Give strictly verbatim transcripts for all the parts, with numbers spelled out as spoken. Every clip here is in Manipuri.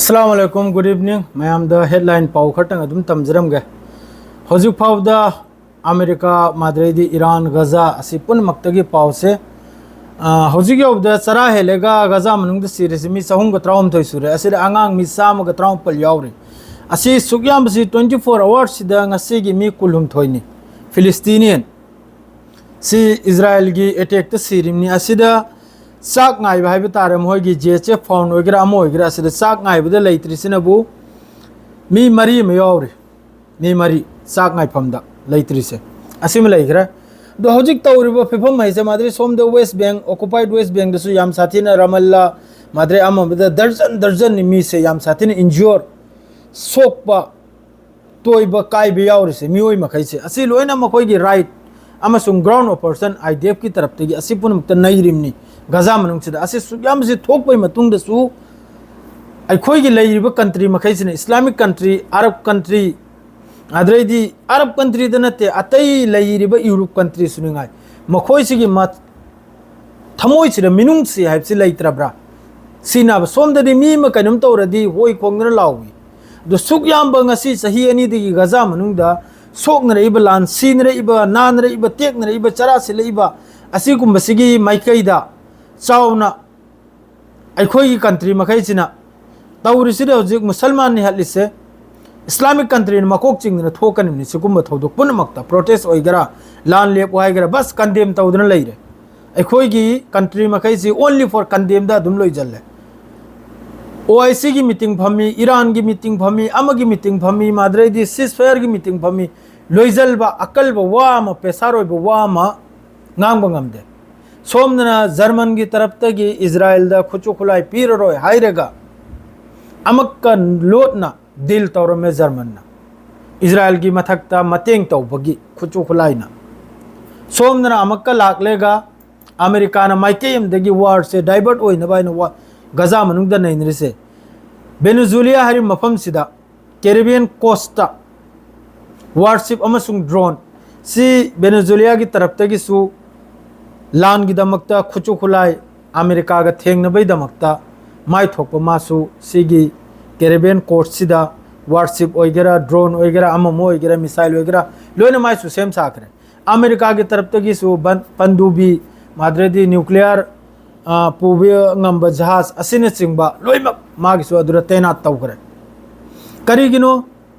ꯑꯁꯂꯥꯝ ꯑꯂꯩꯀꯨꯝ, good evening꯫ ꯃꯌꯥꯝꯗ headline ꯄꯥꯎ ꯈꯔꯇꯪ ꯑꯗꯨꯝ ꯇꯝꯖꯔꯝꯒꯦ꯫ ꯍꯧꯖꯤꯛ ꯐꯥꯎꯕꯗ ꯑꯃꯦꯔꯤꯀꯥ, ꯃꯥꯗ꯭ꯔꯩꯗꯤ ꯏꯔꯥꯟ, ꯒꯖꯥ ꯑꯁꯤ ꯄꯨꯝꯅꯃꯛꯇꯒꯤ ꯄꯥꯎꯁꯦ, ꯑ, ꯍꯧꯖꯤꯛ ꯌꯧꯕꯗ ꯆꯔꯥ ꯍꯦꯜꯂꯒ ꯒꯖꯥ ꯃꯅꯨꯡꯗ ꯁꯤꯔꯤꯁꯤ ꯃꯤ ꯆꯍꯨꯝꯒ ꯇꯔꯥꯍꯨꯝꯗꯣꯏ ꯁꯨꯔꯦ꯫ ꯑꯁꯤꯗ ꯑꯉꯥꯡ ꯃꯤ ꯆꯥꯝꯃꯒ ꯇꯔꯥꯃꯥꯄꯜ ꯌꯥꯎꯔꯤ꯫ ꯑꯁꯤ ꯁꯨꯛ ꯌꯥꯝꯕꯁꯤ twenty four hours ꯁꯤꯗ ꯉꯁꯤꯒꯤ ꯃꯤ ꯀꯨꯟꯍꯨꯝꯗꯣꯏꯅꯤ꯫ ꯐꯤꯂꯤꯁꯇꯤꯅꯤꯌꯟ ꯁꯤ ꯏꯖꯔꯥꯏꯜꯒꯤ attack ꯇ ꯁꯤꯔꯤꯕꯅꯤ꯫ ꯑꯁꯤꯗ ꯆꯥꯛ ꯉꯥꯏꯕ ꯍꯥꯏꯕ ꯇꯥꯔꯦ, ꯃꯈꯣꯏꯒꯤ J H F found ꯑꯣꯏꯒꯦꯔꯥ ꯑꯃ ꯑꯣꯏꯒꯦꯔꯥ, ꯑꯁꯤꯗ ꯆꯥꯛ ꯉꯥꯏꯕꯗ ꯂꯩꯇ꯭ꯔꯤꯁꯤꯅꯕꯨ ꯃꯤ ꯃꯔꯤ ꯑꯃ ꯌꯥꯎꯔꯤ꯫ ꯃꯤ ꯃꯔꯤ ꯆꯥꯛ ꯉꯥꯏꯐꯝꯗ ꯂꯩꯇ꯭ꯔꯤꯁꯦ꯫ ꯑꯁꯤꯃ ꯂꯩꯈ꯭ꯔꯦ꯫ ꯑꯗꯣ ꯍꯧꯖꯤꯛ ꯇꯧꯔꯤꯕ ꯐꯤꯕꯝ ꯍꯥꯏꯁꯦ, ꯃꯥꯗ꯭ꯔꯤ ꯁꯣꯝꯗ West Bank, occupied West Bank ꯗꯁꯨ ꯌꯥꯝ ꯁꯥꯊꯤꯅ ꯔꯥꯃꯜꯂꯥ, ꯃꯥꯗ꯭ꯔꯤ ꯑꯃ ꯑꯃꯗ ꯗꯔꯖꯟ ꯗꯔꯖꯟꯅꯤ ꯃꯤꯁꯦ ꯌꯥꯝ ꯁꯥꯊꯤꯅ injure, ꯁꯣꯛꯄ, ꯇꯣꯏꯕ, ꯀꯥꯏꯕ ꯌꯥꯎꯔꯤꯁꯦ ꯃꯤꯑꯣꯏ ꯃꯈꯩꯁꯦ꯫ ꯑꯁꯤ ꯂꯣꯏꯅ ꯃꯈꯣꯏꯒꯤ right ꯑꯃꯁꯨꯡ ground operation I D F ꯀꯤ ꯇꯔꯞꯇꯒꯤ ꯑꯁꯤ ꯄꯨꯝꯅꯃꯛꯇ ꯅꯩꯔꯤꯕꯅꯤ꯫ ꯒꯖꯥ ꯃꯅꯨꯡꯁꯤꯗ ꯑꯁꯤ ꯁꯨꯛ ꯌꯥꯝꯕꯁꯤ ꯊꯣꯛꯄꯒꯤ ꯃꯇꯨꯡꯗꯁꯨ ꯑꯩꯈꯣꯏꯒꯤ ꯂꯩꯔꯤꯕ country ꯃꯈꯩꯁꯤꯅ, Islamic country, Arab country, ꯑꯗꯩꯗꯤ Arab country ꯗ ꯅꯠꯇꯦ, ꯑꯇꯩ ꯂꯩꯔꯤꯕ Europe country ꯁꯨ ꯅꯤꯡꯉꯥꯏ, ꯃꯈꯣꯏꯁꯤꯒꯤ ꯃ-, ꯊꯃꯣꯏꯁꯤꯗ ꯃꯤꯅꯨꯡꯁꯤ ꯍꯥꯏꯕꯁꯤ ꯂꯩꯇ꯭ꯔꯕ꯭ꯔꯥ? ꯁꯤꯅꯕ ꯁꯣꯝꯗꯗꯤ ꯃꯤ ꯑꯃ ꯀꯩꯅꯣꯝ ꯇꯧꯔꯗꯤ ꯍꯣꯏ ꯈꯣꯡꯗꯅ ꯂꯥꯎꯏ꯫ ꯑꯗꯣ ꯁꯨꯛ ꯌꯥꯝꯕ ꯉꯁꯤ ꯆꯍꯤ ꯑꯅꯤꯗꯒꯤ ꯒꯖꯥ ꯃꯅꯨꯡꯗ ꯁꯣꯛꯅꯔꯛꯏꯕ, ꯂꯥꯟ ꯁꯤꯅꯔꯛꯏꯕ, ꯅꯥꯅꯔꯛꯏꯕ, ꯇꯦꯛꯅꯔꯛꯏꯕ, ꯆꯔꯥ ꯁꯤꯜꯂꯛꯏꯕ ꯑꯁꯤꯒꯨꯝꯕꯁꯤꯒꯤ ꯃꯥꯏꯀꯩꯗ ꯆꯥꯎꯅ ꯑꯩꯈꯣꯏꯒꯤ country ꯃꯈꯩꯁꯤꯅ ꯇꯧꯔꯤꯁꯤꯗ ꯍꯧꯖꯤꯛ ꯃꯨꯁꯜꯃꯥꯟꯅꯤ ꯍꯠꯂꯤꯁꯦ, Islamic country ꯅ ꯃꯀꯣꯛ ꯆꯤꯡꯗꯅ ꯊꯣꯛꯀꯅꯤꯕꯅꯤ꯫ ꯁꯤꯒꯨꯝꯕ ꯊꯧꯗꯣꯛ ꯄꯨꯝꯅꯃꯛꯇ protest ꯑꯣꯏꯒꯦꯔꯥ, ꯂꯥꯟ ꯂꯦꯞꯄꯨ ꯍꯥꯏꯒꯦꯔꯥ, ꯕꯁ condemn ꯇꯧꯗꯅ ꯂꯩꯔꯦ꯫ ꯑꯩꯈꯣꯏꯒꯤ country ꯃꯈꯩꯁꯤ only for condemn ꯗ ꯑꯗꯨꯝ ꯂꯣꯏꯁꯤꯜꯂꯦ꯫ O I C ꯒꯤ meeting ꯐꯝꯃꯤ, ꯏꯔꯥꯟꯒꯤ meeting ꯐꯝꯃꯤ, ꯑꯃꯒꯤ meeting ꯐꯝꯃꯤ, ꯃꯥꯗ꯭ꯔꯩꯗꯤ ceasefire ꯒꯤ meeting ꯐꯝꯃꯤ, ꯂꯣꯏꯁꯤꯜꯕ ꯑꯀꯜꯕ ꯋꯥ ꯑꯃ, ꯄꯦꯁꯥꯔ ꯑꯣꯏꯕ ꯋꯥ ꯑꯃ ꯉꯥꯡꯕ ꯉꯝꯗꯦ꯫ ꯁꯣꯝꯗꯅ ꯖꯔꯃꯟꯒꯤ ꯇꯔꯞꯇꯒꯤ ꯏꯖꯔꯥꯏꯜꯗ ꯈꯨꯠꯁꯨ ꯈꯨꯠꯂꯥꯏ ꯄꯤꯔꯔꯣꯏ ꯍꯥꯏꯔꯒ ꯑꯃꯛꯀ ꯂꯣꯠꯅ deal ꯇꯧꯔꯝꯃꯦ ꯖꯔꯃꯟꯅ, ꯏꯖꯔꯥꯏꯜꯒꯤ ꯃꯊꯛꯇ ꯃꯇꯦꯡ ꯇꯧꯕꯒꯤ ꯈꯨꯠꯁꯨ ꯈꯨꯠꯂꯥꯏꯅ꯫ ꯁꯣꯝꯗꯅ ꯑꯃꯛꯀ ꯂꯥꯛꯂꯦꯒ ꯑꯃꯦꯔꯤꯀꯥꯅ ꯃꯥꯏꯀꯩ ꯑꯃꯗꯒꯤ war ꯁꯦ divert ꯑꯣꯏꯅꯕ ꯍꯥꯏꯅ ꯋꯥ-, ꯒꯖꯥ ꯃꯅꯨꯡꯗ ꯅꯩꯅꯔꯤꯁꯦ꯫ ꯕꯦꯅꯨꯖꯨꯂꯤꯌꯥ ꯍꯥꯏꯔꯤꯕ ꯃꯐꯝꯁꯤꯗ Caribbean coast ꯇ warship ꯑꯃꯁꯨꯡ drone ꯁꯤ ꯕꯦꯅꯦꯖꯨꯂꯤꯌꯥꯒꯤ ꯇꯔꯞꯇꯒꯤꯁꯨ ꯂꯥꯟꯒꯤꯗꯃꯛꯇ ꯈꯨꯠꯁꯨ ꯈꯨꯠꯂꯥꯏ ꯑꯃꯦꯔꯤꯀꯥꯒ ꯊꯦꯡꯅꯕꯒꯤꯗꯃꯛꯇ ꯃꯥꯏ ꯊꯣꯛꯄ ꯃꯥꯁꯨ ꯁꯤꯒꯤ ꯀꯦꯔꯤꯕꯤꯌꯟ ꯀꯣꯁꯁꯤꯗ ꯋꯥꯔꯁꯤꯞ ꯑꯣꯏꯒꯦꯔꯥ, ꯗ꯭ꯔꯣꯟ ꯑꯣꯏꯒꯦꯔꯥ, ꯑꯃ ꯑꯃ ꯑꯣꯏꯒꯦꯔꯥ, ꯃꯤꯁꯥꯏꯜ ꯑꯣꯏꯒꯦꯔꯥ, ꯂꯣꯏꯅ ꯃꯥꯏꯁꯨ ꯁꯦꯝ ꯁꯥꯈ꯭ꯔꯦ꯫ ꯑꯃꯦꯔꯤꯀꯥꯒꯤ ꯇꯔꯞꯇꯒꯤꯁꯨ ꯕꯟ-, ꯄꯟꯗꯨꯕꯤ, ꯃꯥꯗ꯭ꯔꯦꯗꯤ ꯅ꯭ꯌꯨꯀ꯭ꯂꯤꯌꯔ, ꯑ, ꯄꯨꯕ ꯉꯝꯕ ꯖꯍꯥꯖ ꯑꯁꯤꯅꯆꯤꯡꯕ ꯂꯣꯏꯅꯃꯛ ꯃꯥꯒꯤꯁꯨ ꯑꯗꯨꯗ ꯇꯩꯅꯥꯠ ꯇꯧꯈ꯭ꯔꯦ꯫ ꯀꯔꯤꯒꯤꯅꯣ?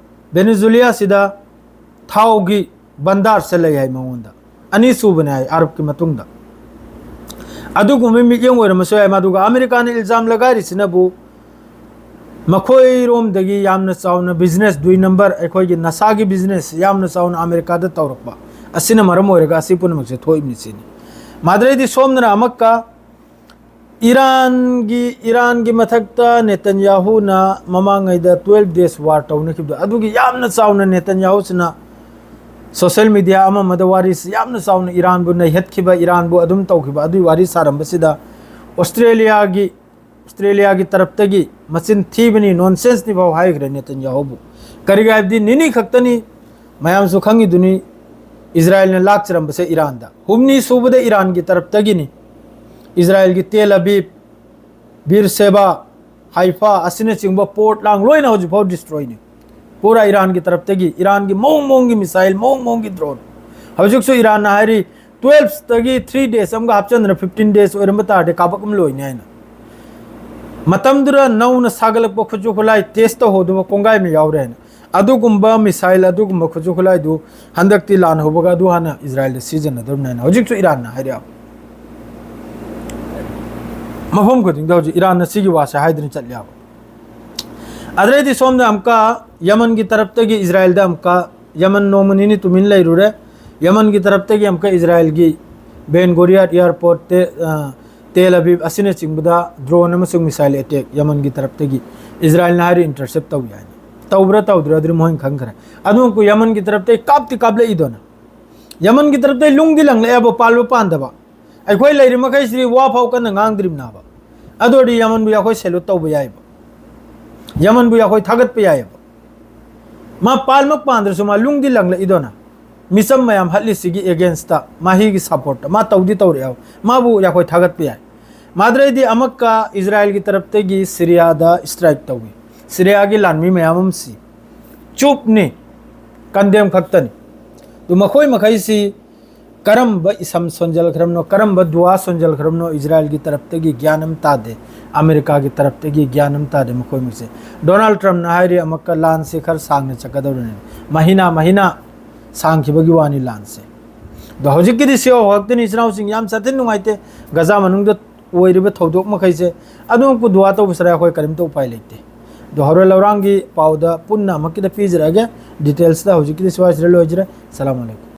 ꯚꯦꯅꯦꯖꯨꯂꯤꯌꯥꯁꯤꯗ ꯊꯥꯎꯒꯤ ꯕꯟꯗꯥꯔꯁꯦ ꯂꯩ ꯍꯥꯏ ꯃꯉꯣꯟꯗ꯫ ꯑꯅꯤꯁꯨꯕꯅꯦ ꯍꯥꯏ ꯑꯔꯕꯀꯤ ꯃꯇꯨꯡꯗ꯫ ꯑꯗꯨꯒꯨꯝꯕ ꯃꯤꯠꯌꯦꯡ ꯑꯣꯏꯔꯝꯕꯁꯨ ꯌꯥꯏ꯫ ꯃꯗꯨꯒ ꯑꯃꯦꯔꯤꯀꯥꯅ ꯏꯜꯖꯥꯝ ꯂꯒꯥꯏꯔꯤꯁꯤꯅꯕꯨ ꯃꯈꯣꯏꯔꯣꯝꯗꯒꯤ ꯌꯥꯝꯅ ꯆꯥꯎꯅ ꯕꯤꯖꯤꯅꯦꯁ, ꯗꯨꯏ ꯅꯝꯕꯔ, ꯑꯩꯈꯣꯏꯒꯤ ꯅꯁꯥꯒꯤ ꯕꯤꯖꯤꯅꯦꯁ ꯌꯥꯝꯅ ꯆꯥꯎꯅ ꯑꯃꯦꯔꯤꯀꯥꯗ ꯇꯧꯔꯛꯄ ꯑꯁꯤꯅ ꯃꯔꯝ ꯑꯣꯏꯔꯒ ꯑꯁꯤ ꯄꯨꯝꯅꯃꯛꯁꯦ ꯊꯣꯛꯏꯕꯅꯤ ꯁꯤꯅꯤ꯫ ꯃꯥꯗ꯭ꯔꯩꯗꯤ ꯁꯣꯝꯗꯅ ꯑꯃꯛꯀ ꯏꯔꯥꯟꯒꯤ, ꯏꯔꯥꯟꯒꯤ ꯃꯊꯛꯇ ꯅꯦꯇꯟꯌꯥꯍꯨꯅ ꯃꯃꯥꯡꯉꯩꯗ twelve days war ꯇꯧꯅꯈꯤꯕꯗꯣ, ꯑꯗꯨꯒꯤ ꯌꯥꯝꯅ ꯆꯥꯎꯅ ꯅꯦꯇꯟꯌꯥꯍꯨꯁꯤꯅ social media ꯑꯃ ꯑꯃꯗ ꯋꯥꯔꯤꯁꯤ ꯌꯥꯝꯅ ꯆꯥꯎꯅ ꯏꯔꯥꯟꯕꯨ ꯅꯩꯍꯠꯈꯤꯕ, ꯏꯔꯥꯟꯕꯨ ꯑꯗꯨꯝ ꯇꯧꯈꯤꯕ, ꯑꯗꯨꯒꯤ ꯋꯥꯔꯤ ꯁꯥꯔꯝꯕꯁꯤꯗ ꯑꯣꯁꯇ꯭ꯔꯦꯂꯤꯌꯥꯒꯤ, ꯑꯣꯁꯇ꯭ꯔꯦꯂꯤꯌꯥꯒꯤ ꯇꯔꯞꯇꯒꯤ ꯃꯆꯤꯟ ꯊꯤꯕꯅꯤ, ꯅꯣꯟꯁꯦꯟꯁꯅꯤ ꯐꯥꯎ ꯍꯥꯏꯈ꯭ꯔꯦ ꯅꯦꯇꯟꯌꯥꯍꯨꯕꯨ꯫ ꯀꯔꯤꯒꯤ ꯍꯥꯏꯕꯗꯤ ꯅꯤꯅꯤ ꯈꯛꯇꯅꯤ, ꯃꯌꯥꯝꯁꯨ ꯈꯪꯉꯤꯗꯨꯅꯤ, ꯏꯖꯔꯥꯏꯜꯅ ꯂꯥꯛꯆꯔꯝꯕꯁꯦ ꯏꯔꯥꯟꯗ꯫ ꯍꯨꯝꯅꯤ ꯁꯨꯕꯗ ꯏꯔꯥꯟꯒꯤ ꯇꯔꯞꯇꯒꯤꯅꯤ꯫ ꯏꯖꯔꯥꯏꯜꯒꯤ ꯇꯦꯜ ꯑꯕꯤꯕ, ꯕꯤꯔ ꯁꯦꯕꯥ, ꯍꯥꯏꯐꯥ ꯑꯁꯤꯅꯆꯤꯡꯕ ꯄꯣꯔꯠ ꯂꯥꯡ ꯂꯣꯏꯅ ꯍꯧꯖꯤꯛꯐꯥꯎ ꯗꯤꯁꯇ꯭ꯔꯣꯏꯅꯤ꯫ ꯄꯨꯔꯥ ꯏꯔꯥꯟꯒꯤ ꯇꯔꯞꯇꯒꯤ ꯏꯔꯥꯟꯒꯤ ꯃꯑꯣꯡ ꯃꯑꯣꯡꯒꯤ ꯃꯤꯁꯥꯏꯜ, ꯃꯑꯣꯡ ꯃꯑꯣꯡꯒꯤ ꯗ꯭ꯔꯣꯟ꯫ ꯍꯧꯖꯤꯛꯁꯨ ꯏꯔꯥꯟꯅ ꯍꯥꯏꯔꯤ twelve ꯗꯒꯤ three days ꯑꯃꯒ ꯍꯥꯞꯆꯟꯗꯅ fifteen days ꯑꯣꯏꯔꯝꯕ ꯇꯥꯔꯗꯤ ꯀꯥꯄꯛ ꯑꯃ ꯂꯣꯏꯅꯤ ꯍꯥꯏꯅ꯫ ꯃꯇꯝꯗꯨꯗ ꯅꯧꯅ ꯁꯥꯒꯠꯂꯛꯄ ꯈꯨꯠꯁꯨ ꯈꯨꯠꯂꯥꯏ ꯇꯦꯁ ꯇꯧꯍꯧꯗꯕ ꯀꯣꯡꯒꯥꯏ ꯑꯃ ꯌꯥꯎꯔꯦ ꯍꯥꯏꯅ꯫ ꯑꯗꯨꯒꯨꯝꯕ ꯃꯤꯁꯥꯏꯜ, ꯑꯗꯨꯒꯨꯝꯕ ꯈꯨꯠꯁꯨ ꯈꯨꯠꯂꯥꯏꯗꯨ ꯍꯟꯗꯛꯇꯤ ꯂꯥꯟ ꯍꯧꯕꯒ ꯑꯗꯨ ꯍꯥꯟꯅ ꯏꯖꯔꯥꯏꯜꯗ ꯁꯤꯖꯤꯟꯅꯗꯧꯔꯤꯕꯅꯤ ꯍꯥꯏꯅ ꯍꯧꯖꯤꯛꯁꯨ ꯏꯔꯥꯟꯅ ꯍꯥꯏꯔꯛꯑꯕ꯫ ꯃꯐꯝ ꯈꯨꯗꯤꯡꯗ ꯍꯧꯖꯤꯛ ꯏꯔꯥꯟꯅ ꯁꯤꯒꯤ ꯋꯥꯁꯦ ꯍꯥꯏꯗꯅ ꯆꯠꯂꯦꯕ꯫ ꯑꯗꯩꯗꯤ ꯁꯣꯝꯗ ꯑꯃꯨꯛꯀ ꯌꯃꯟꯒꯤ ꯇꯔꯞꯇꯒꯤ ꯏꯖꯔꯥꯏꯜꯗ ꯑꯃꯨꯛꯀ, ꯌꯃꯟ ꯅꯣꯡꯃ ꯅꯤꯅꯤ ꯇꯨꯃꯤꯟ ꯂꯩꯔꯨꯔꯦ꯫ ꯌꯃꯟꯒꯤ ꯇꯔꯞꯇꯒꯤ ꯑꯃꯨꯛꯀ ꯏꯖꯔꯥꯏꯜꯒꯤ ꯕꯦꯟ ꯒꯣꯔꯤꯌꯥꯠ ꯑꯦꯌꯥꯔꯄꯣꯔꯠꯇ, ꯑ, ꯇꯦꯜ ꯑꯕꯤꯕ ꯑꯁꯤꯅꯆꯤꯡꯕꯗ ꯗ꯭ꯔꯣꯟ ꯑꯃꯁꯨꯡ ꯃꯤꯁꯥꯏꯜ ꯑꯦꯇꯦꯛ ꯌꯃꯟꯒꯤ ꯇꯔꯞꯇꯒꯤ꯫ ꯏꯖꯔꯥꯏꯜꯅ ꯍꯥꯏꯔꯤ ꯏꯟꯇꯔꯁꯦꯞ ꯇꯧꯏ ꯍꯥꯏꯅ꯫ ꯇꯧꯕ꯭ꯔꯥ ꯇꯧꯗ꯭ꯔꯥ ꯑꯗꯨꯗꯤ ꯃꯣꯏꯅ ꯈꯪꯈ꯭ꯔꯦ꯫ ꯑꯗꯨ ꯑꯃꯨꯛꯀ ꯌꯃꯟꯒꯤ ꯇꯔꯞꯇꯒꯤ ꯀꯥꯞꯇꯤ ꯀꯥꯞꯂꯛꯏꯗꯣꯅ꯫ ꯌꯃꯟꯒꯤ ꯇꯔꯞꯇꯒꯤ ꯂꯨꯡꯗꯤ ꯂꯪꯂꯛꯑꯦꯕ, ꯄꯥꯜꯂꯨ ꯄꯥꯟꯗꯕ꯫ ꯑꯩꯈꯣꯏ ꯂꯩꯔꯤ ꯃꯈꯩꯁꯤꯗꯤ ꯋꯥ ꯐꯥꯎ ꯀꯟꯅ ꯉꯥꯡꯗ꯭ꯔꯤꯕꯅꯦꯕ꯫ ꯑꯗꯨ ꯑꯣꯏꯔꯗꯤ ꯌꯃꯟꯕꯨ ꯑꯩꯈꯣꯏ ꯁꯦꯂꯨꯠ ꯇꯧꯕ ꯌꯥꯏꯕ, ꯌꯃꯟꯕꯨ ꯑꯩꯈꯣꯏ ꯊꯥꯒꯠꯄ ꯌꯥꯏꯑꯕ꯫ ꯃꯥ ꯄꯥꯜꯃꯛ ꯄꯥꯟꯗ꯭ꯔꯁꯨ ꯃꯥ ꯂꯨꯡꯗꯤ ꯂꯪꯂꯛꯏꯗꯣꯅ꯫ ꯃꯤꯆꯝ ꯃꯌꯥꯝ ꯍꯠꯂꯤꯁꯤꯒꯤ ꯑꯦꯒꯦꯟꯁꯇ, ꯃꯥꯍꯤꯒꯤ ꯁꯄꯣꯔꯠꯇ ꯃꯥ ꯇꯧꯗꯤ ꯇꯧꯔꯛꯑꯦꯕ꯫ ꯃꯥꯕꯨ ꯑꯩꯈꯣꯏ ꯊꯥꯒꯠꯄ ꯌꯥꯏ꯫ ꯃꯥꯗ꯭ꯔꯩꯗꯤ ꯑꯃꯛꯀ ꯏꯖꯔꯥꯏꯜꯒꯤ ꯇꯔꯞꯇꯒꯤ ꯁꯤꯔꯤꯌꯥꯗ ꯁ꯭ꯇ꯭ꯔꯥꯏꯛ ꯇꯧꯏ꯫ ꯁꯤꯔꯤꯌꯥꯒꯤ ꯂꯥꯟꯃꯤ ꯃꯌꯥꯝ ꯑꯃꯁꯤ ꯆꯨꯞꯅꯤ, ꯀꯟꯗꯦꯝ ꯈꯛꯇꯅꯤ꯫ ꯑꯗꯨ ꯃꯈꯣꯏ ꯃꯈꯩꯁꯤ ꯀꯔꯝꯕ ꯏꯁꯝ ꯁꯣꯟꯖꯜꯈ꯭ꯔꯕꯅꯣ, ꯀꯔꯝꯕ ꯗꯨꯋꯥ ꯁꯣꯟꯖꯜꯈ꯭ꯔꯕꯅꯣ, ꯏꯖꯔꯥꯏꯜꯒꯤ ꯇꯔꯞꯇꯒꯤ ꯒ꯭ꯌꯥꯟ ꯑꯃ ꯇꯥꯗꯦ, ꯑꯃꯦꯔꯤꯀꯥꯒꯤ ꯇꯔꯞꯇꯒꯤ ꯒ꯭ꯌꯥꯟ ꯑꯃ ꯇꯥꯗꯦ ꯃꯈꯣꯏ ꯃꯈꯩꯁꯦ꯫ ꯗꯣꯅꯥꯜꯗ ꯇ꯭ꯔꯝꯞꯅ ꯍꯥꯏꯔꯤ ꯑꯃꯨꯛꯀ ꯂꯥꯟꯁꯤ ꯈꯔ ꯁꯥꯡꯅ ꯆꯠꯀꯗꯧꯔꯤꯅꯤ, ꯃꯍꯤꯅꯥ ꯃꯍꯤꯅꯥ ꯁꯥꯡꯈꯤꯕꯒꯤ ꯋꯥꯅꯤ ꯂꯥꯟꯁꯦ꯫ ꯑꯗꯣ ꯍꯧꯖꯤꯛꯀꯤꯗꯤ ꯁꯤ ꯍꯧꯔꯛꯇꯅꯤ, ꯏꯆꯤꯟ ꯏꯅꯥꯎꯁꯤꯡ, ꯌꯥꯝ ꯁꯥꯊꯤꯅ ꯅꯨꯡꯉꯥꯏꯇꯦ꯫ ꯒꯖꯥ ꯃꯅꯨꯡꯗ ꯑꯣꯏꯔꯤꯕ ꯊꯧꯗꯣꯛ ꯃꯈꯩꯁꯦ ꯑꯗꯨꯃꯛꯄꯨ ꯗꯨꯋꯥ ꯇꯧꯕ ꯁꯔꯥꯏ ꯑꯩꯈꯣꯏ ꯀꯔꯤꯝꯇ ꯎꯄꯥꯏ ꯂꯩꯇꯦ꯫ ꯑꯗꯣ ꯍꯣꯔꯦꯟ ꯂꯧꯔꯥꯡꯒꯤ ꯄꯥꯎꯗ ꯄꯨꯟꯅ ꯑꯃꯨꯛꯀꯤꯗ ꯄꯤꯖꯔꯛꯑꯒꯦ꯫ ꯗꯤꯇꯦꯜꯁꯇ ꯍꯧꯖꯤꯛꯀꯤꯗꯤ ꯁ꯭ꯋꯥꯏꯁꯤꯗ ꯂꯣꯏꯖꯔꯦ꯫ ꯁꯂꯥꯝ ꯑꯂꯩꯀꯨꯝ꯫